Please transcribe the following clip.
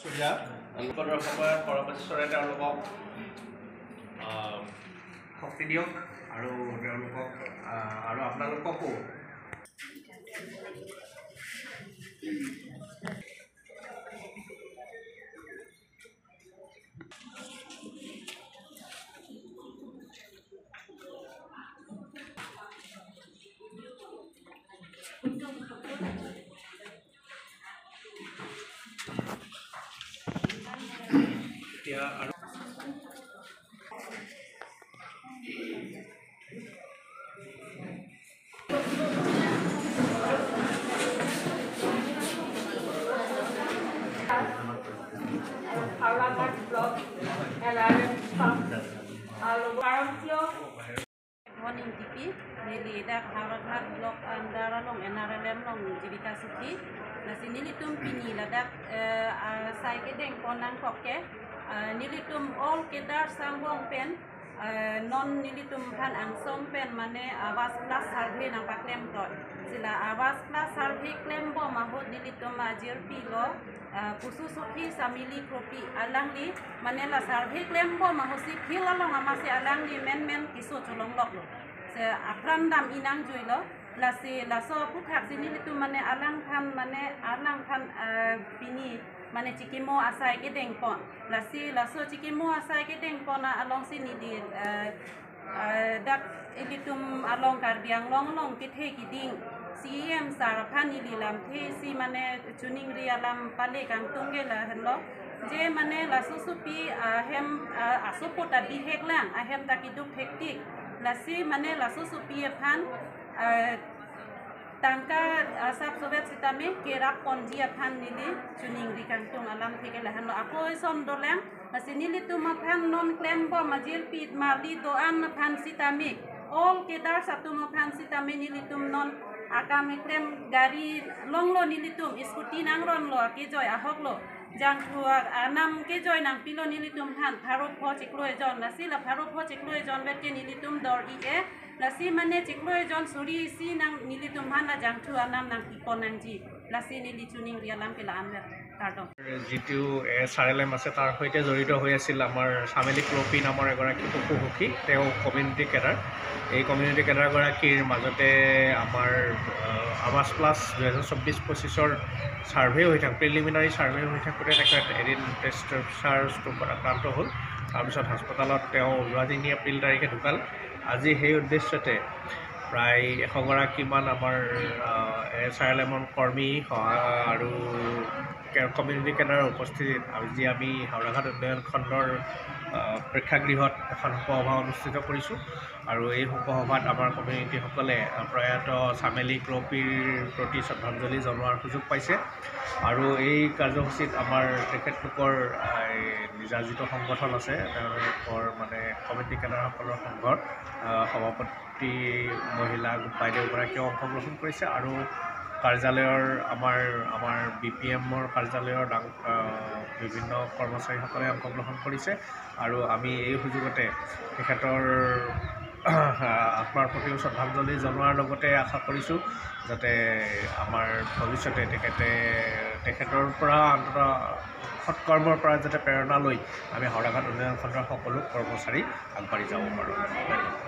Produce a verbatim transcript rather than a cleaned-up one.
চুৰীয়া, তেওঁলোকৰ সময় সৰস্বতী চৰাই তেওঁলোকক, আহ, শক্তি দিয়ক আৰু তেওঁলোকক, আহ, আৰু আপোনালোককো। এতিয়া আৰু হাওড়াঘাট block N R L M আৰু ভাৰতীয় Morning T P, neli dak Howraghat Block under along N R L M along Jibika Sukhi. Lasi nelitum pini ladak, eh, ah, sai kedeng pon nangkok ke, ah, nelitum all cadres angbong pen, eh, non nelitum aphan angsom pen mane Awas Plus survey nangpaklem ton. Sila Awas Plus survey klembom ahut nelitum ajirpi lo, ah, Kusu Sukhi Samili Kropi alangli, mane la survey klembom ahutsi field along amatsi alangli menmen keso cholonglok lo. Se apran dam-i nangjuilo. Lasi laso aphuthak si nelitum mane alangphan, mane alangphan, ah, pini mane chikimo asai kedeng pon. Lasi laso chikimo asai kedeng pon alongsi neli, ah, ah, dak ilitum along Karbi Anglong along kethe kiding C E M sir aphan neli lamthe si mane choningri alam pale kangtung ke lahenlo. Je mane laso sopi ahem, ah, asopot abihek lang, ahem ta keduk thektik. Lasi mane laso sopi aphan, ah, tangka, ah, sap sovet sitame kerap ponji aphan neli choningri kangtung alamthe ke lahenlo. Ako eson dolang, lasi nelitum aphan non klembom ajirpi marli do-an aphan sitame, all cadres atum aphan sitame nelitum non akam keklem gari longlo nelitum, scooty nangronlo, kejoi ahoklo. Jangthu anam kejoi nangpilo nelitum aphan, pharo pho chiklo ejon, lasi la pharo pho chiklo ejon vet ke nelitum dor-i-e, lasi mane chiklo ejon suri isi nang nelitum aphan la jangthu anam nangpipon nangji, lasi neli choningri alam ke la-an vet, kardom. যিটো এছ আৰ L M আছে, তাৰ সৈতে জড়িত হৈ আছিল আমাৰ চামেলি ক্ৰপি নামৰ এগৰাকী পশু সখী, তেওঁ কমিউনিটি কেডাৰ। এই কমিউনিটি কেডাৰগৰাকীৰ মাজতে আমাৰ, আহ, আৱাস প্লাছ দুহেজাৰ চৌব্বিছ পঁচিছৰ ছাৰ্ভে হৈ থাক, প্ৰিলিমিনাৰী ছাৰ্ভে হৈ থাকোঁতে তেখেত এদিন প্ৰেছাৰ ষ্ট্ৰোকত আক্ৰান্ত হ'ল। তাৰপিছত হাস্পতালত তেওঁ যোৱা তিনি এপ্ৰিল তাৰিখে ঢুকাল। আজি সেই উদ্দেশ্যতে প্ৰায় এশগৰাকীমান আমাৰ, আহ, এছ আৰ এল এমৰ কৰ্মী সহ-, আৰু কে-, কমিউনিটি কেডাৰৰ উপস্থিতিত আজি আমি হাওৰাঘাট উন্নয়ন খণ্ডৰ, আহ, প্ৰেক্ষাগৃহত এখন শোকসভা অনুষ্ঠিত কৰিছোঁ। আৰু এই শোকসভাত আমাৰ কমিউনিটিসকলে, আহ, প্ৰয়াত চামেলি ক্ৰপিৰ প্ৰতি শ্ৰদ্ধাঞ্জলি জনোৱাৰ সুযোগ পাইছে। আৰু এই কাৰ্যসূচীত আমাৰ তেখেতলোকৰ, আহ, এই নিজা যিটো সংগঠন আছে, তেওঁলোকৰ মানে কমিউনিটি কেডাৰসকলৰ সংঘৰ, আহ, সভাপতি মহিলা বাইদেউগৰাকীয়েও অংশগ্ৰহণ কৰিছে আৰু কাৰ্যালয়ৰ আমাৰ, আমাৰ বি পি এমৰ কাৰ্যালয়ৰ ডাঙ-, আহ, বিভিন্ন কৰ্মচাৰীসকলে অংশগ্ৰহণ কৰিছে। আৰু আমি এই সুযোগতে তেখেতৰ, আহ, আত্মাৰ প্ৰতিও শ্ৰদ্ধাঞ্জলি জনোৱাৰ লগতে আশা কৰিছোঁ যাতে আমাৰ ভৱিষ্যতে তেখেতে, তেখেতৰ পৰা অন্ততঃ সৎকৰ্মৰ পৰা যাতে প্ৰেৰণা লৈ আমি হাওৰাঘাট উন্নয়ন খণ্ডৰ সকলো কৰ্মচাৰী আগবাঢ়ি যাব পাৰোঁ। ধন্যবাদ।